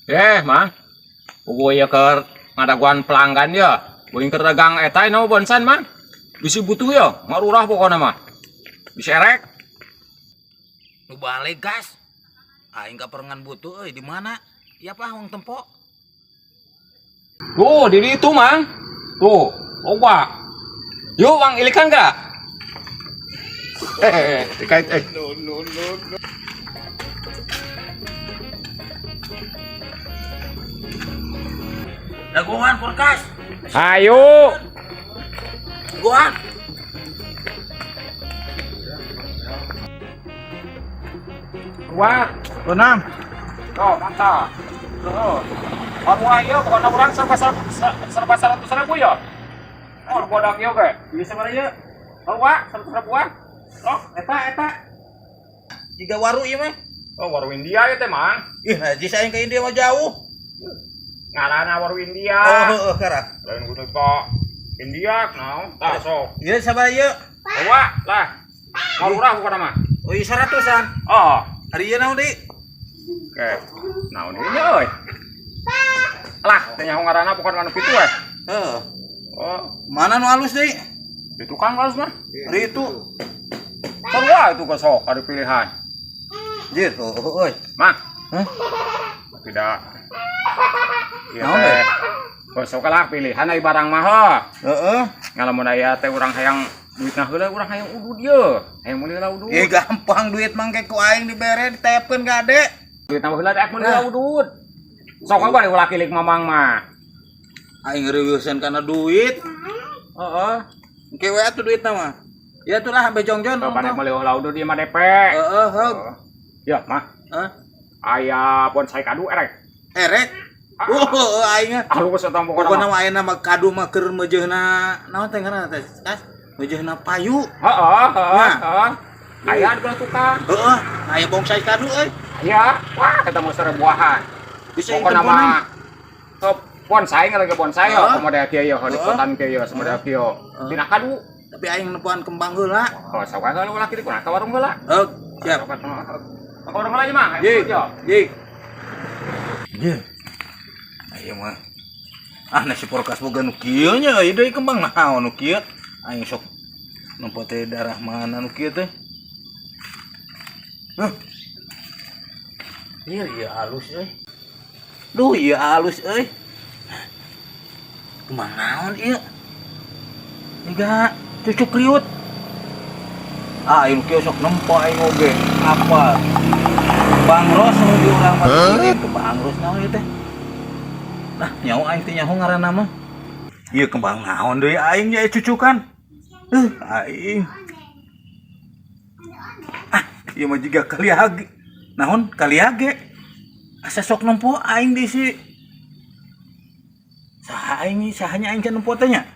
Mang. Puguh ieu keur ngadaguan pelanggan ya. Beuing keur dagang eta naon bonsan, Mang. Bisi butuh ya, ngarurah pokona mah. Bisa erek. Nu balik gas. Aing kaperengan butuh euy di mana? Iya apa wong tempo? Tuh, di ditu, Mang. Tuh, loba. Yuk, Mang, ilikan gak? Dikait eh. No, no, no, no. Dagoan porkas. Ayo. Dagoan. Wah, Enam. oh, mantap. Tuh. Parwa ieu pokona urang serba serba 100 ribu ya. Oh, bodak ieu ge. Bisa mana ieu? Parwa 100 ribuan. Oh, Eta eta. Jiga waru ieu mah. Oh, waru India ya teh, Mang. Ih, najis aing ka India mah jauh. Ngaranna waru India. Oh, heeh kara. Lain kudu ka India naon? Tah sok. Ieu sabar ieu. Bawa lah. Ngarurah pokona mah. Oh, ieu 100-an. Oh, Ari ieu naon deui? oke. Naon ieu nya euy? Lah, teh nyaho ngaranna pokona mah nu kitu we. Heeh. Oh, Mana nu halus deui? di tukang halus mah. Ari itu. Sarua itu ke sok ada pilihan. Jir, oh, oh, euy. Mang. Hah? Tidak. Iya Naon teh. Oh, sok lah pilihan ai barang mah heuh. Heeh. Ngalamun aya teh urang hayang duitna heula urang hayang udud ye. Hayang meuli heula udud. Ih, gampang duit mangke ku aing dibere ditepkeun ka ade. Duitna heula rek meuli heula udud. Sok we bari ulah kilik mamang mah. Aing riweusan kana duit. Heeh. Engke we atuh duitna mah. Ya atuh lah bejongjon. Kapan rek meuli heula udud ieu mah DP. Heeh, heuh. Ya, mah. Hah? Aya bonsai kadu erek. Erek. Oh, aing mah. Halus eta pokona Pokona mah. mah ayeuna mah kadu mah keur meujeuhna naon teh ngaranna teh? Kas, meujeuhna payu. Heeh, heeh, Nah. heeh. Aya di belah tukang. Heeh, aya bonsai kadu euy. Aya. Wah, eta mah buahan. Bisa Pokona mah ke bonsai lagi bonsai ya, Heeh. model kieu ya, di Heeh. kotan kieu ya, model kieu. Tina kadu. Tapi aing nempoan kembang heula. Oh, sok we heula ulah kieu kunaon ka warung heula. Heeh, siap. Sok ka warung heula aja mah. Ye, Ayo. ye. Ye. Ayo mah. Ah, nasi porkas boga nu kieu nya euy deui kembang naon nu kieu. Aing sok nempo teh darah mana nu kieu teh. Hah. Iya, iya halus euy. Duh, iya halus euy. Kembang naon ieu? Jiga cucuk riut. Ah, aing kieu sok nempo aing oge. Apa? Kembang ros nu di urang mah kieu kembang ros naon ieu teh? Nah, nyaho aing teh nyaho ngaranna mah. Ieu kembang naon deui aing nya cucukan. Aing. Ah, ieu mah jiga kaliage. Naon kaliage? Asa sok nempo aing di si saha aing sahanya aing can nempo teh nya?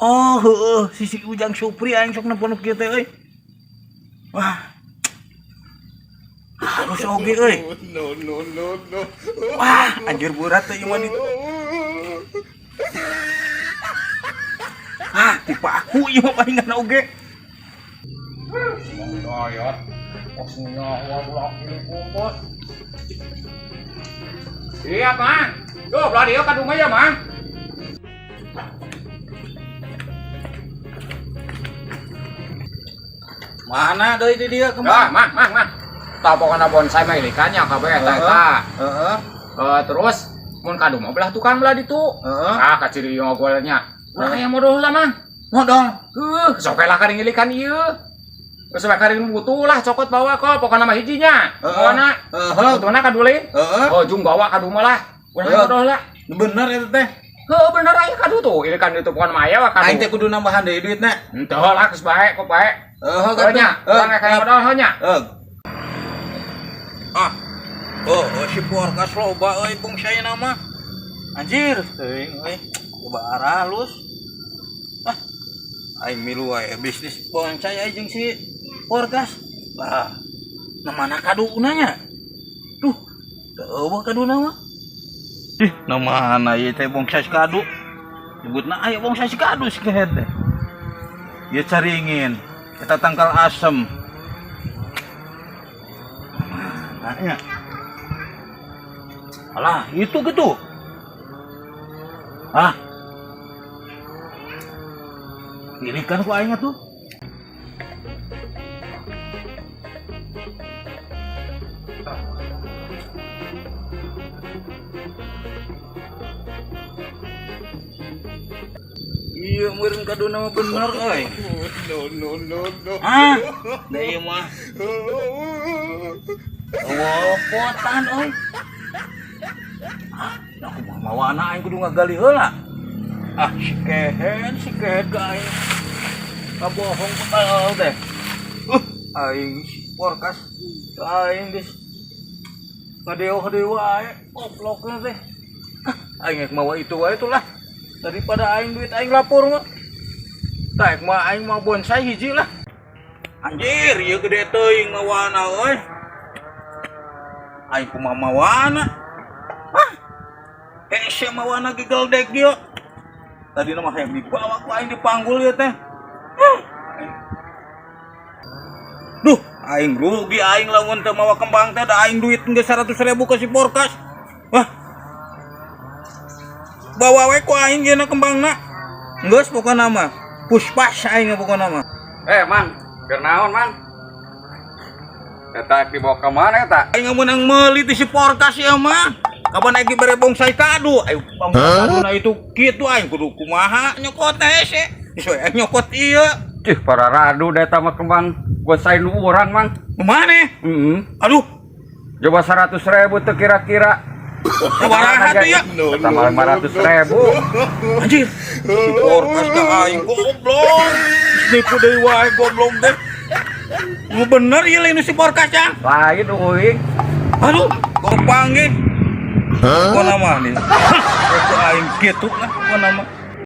Oh, heueuh, sisi Ujang Supri aing sok nempo nu kieu teh euy. Wah. Halus oge euy. No, no, no, no. Wah, anjir berat teh ieu mah di. Ah, tipe aku ieu mah palingan oge. Hidayat. Kosnya ulah kilik kumpul. Iya, Mang. Duh, belah dieu kadu mah ya, Mang. Mana deui di dieu Dah, kembang? Mang, Mang, Mang. Tah pokona bonsai mah ilikannya kabeh eta eta. Heeh. Terus mun kadu mah belah tukang belah ditu. Heeh. Ah, kaciri ngogolnya. Urang aya modal lah, Mang. Modal. Heuh, sok we lah karing ilikan ieu. Geus we karing butuh lah cokot bawa kok pokona mah hijinya. Heeh. Pokona. Heeh. Butuhna kadu lain. Heeh. Oh, jung bawa kadu mah lah. Urang aya Heeh. modal lah. Bener eta teh. Heuh, bener aya kadu tuh. Ilikan itu pokona mah aya wa kadu. Aing teh kudu nambahan deui duitna. Henteu lah geus bae kok bae. Heeh, Heuh nya, urang aya modal heuh nya. Heeh. Ah. Oh, oh si porkas loba euy bonsai mah. Anjir, teuing euy. Loba aralus. Ah. Aing milu wae bisnis bonsai aing jeung si porkas. Lah, na mana kaduna nya? Duh, teu eueuh kaduna mah. Ih, na mana ieu teh bonsai kadu? Nyebutna aya bonsai kadu si kehed teh. Ieu caringin, eta tangkal asem. Mana nya? Alah, itu gitu. Ah. Ini kan ku aing tuh. Iya, meureun kaduna mah bener euy. No, no, no, no. Ah, da ieu mah. Wopotan euy. Ah, aku mah mawana aing kudu ngagali heula. Ah, si kehen ka aing. Kabohong pa teh. Aing si porkas. Aing geus ngadeo-deo wae, goblokna teh. Ah, aing rek mawa itu wae tuh lah. Daripada aing duit aing lapor mah. Tah mah aing mah bonsai hiji lah. Anjir, ieu gede teuing mawana euy. Aing kumaha mawana? Hah? Hese mawana gigeldek ieu. Tadi mah hayang dibawa ku aing dipanggul ieu teh. Huh. Duh, aing rugi aing lamun teu mawa kembang teh, da aing duit geus 100 ribu ke si Porkas. Wah. Bawa we ku aing geuna kembangna. Geus pokona mah. Puspas aing pokona mah. Eh, Mang, keur naon, Mang? Eta dibawa ke mana eta? Aing meunang meuli ti si Porkas ieu mah. Kapan aing dibere bonsai kadu? Aing bonsai kaduna itu kitu aing kudu kumaha nyokot hese. Geus we aing nyokot ieu. Cih, para radu da eta mah kembang bonsai nu urang, Mang. Kumaha? Heeh. Aduh, Coba 100 ribu tuh kira-kira. Sabaraha tuh ya? No, Eta no, mah no, 500 no. ribu. Anjir. Si Porkas ka aing goblok. Nipu deui wae goblok teh. Nu bener ieu lain si Porkas ya. Lain euy. Aduh, kau panggil. Pokona mah nih. Ku aing kitu lah pokona mah.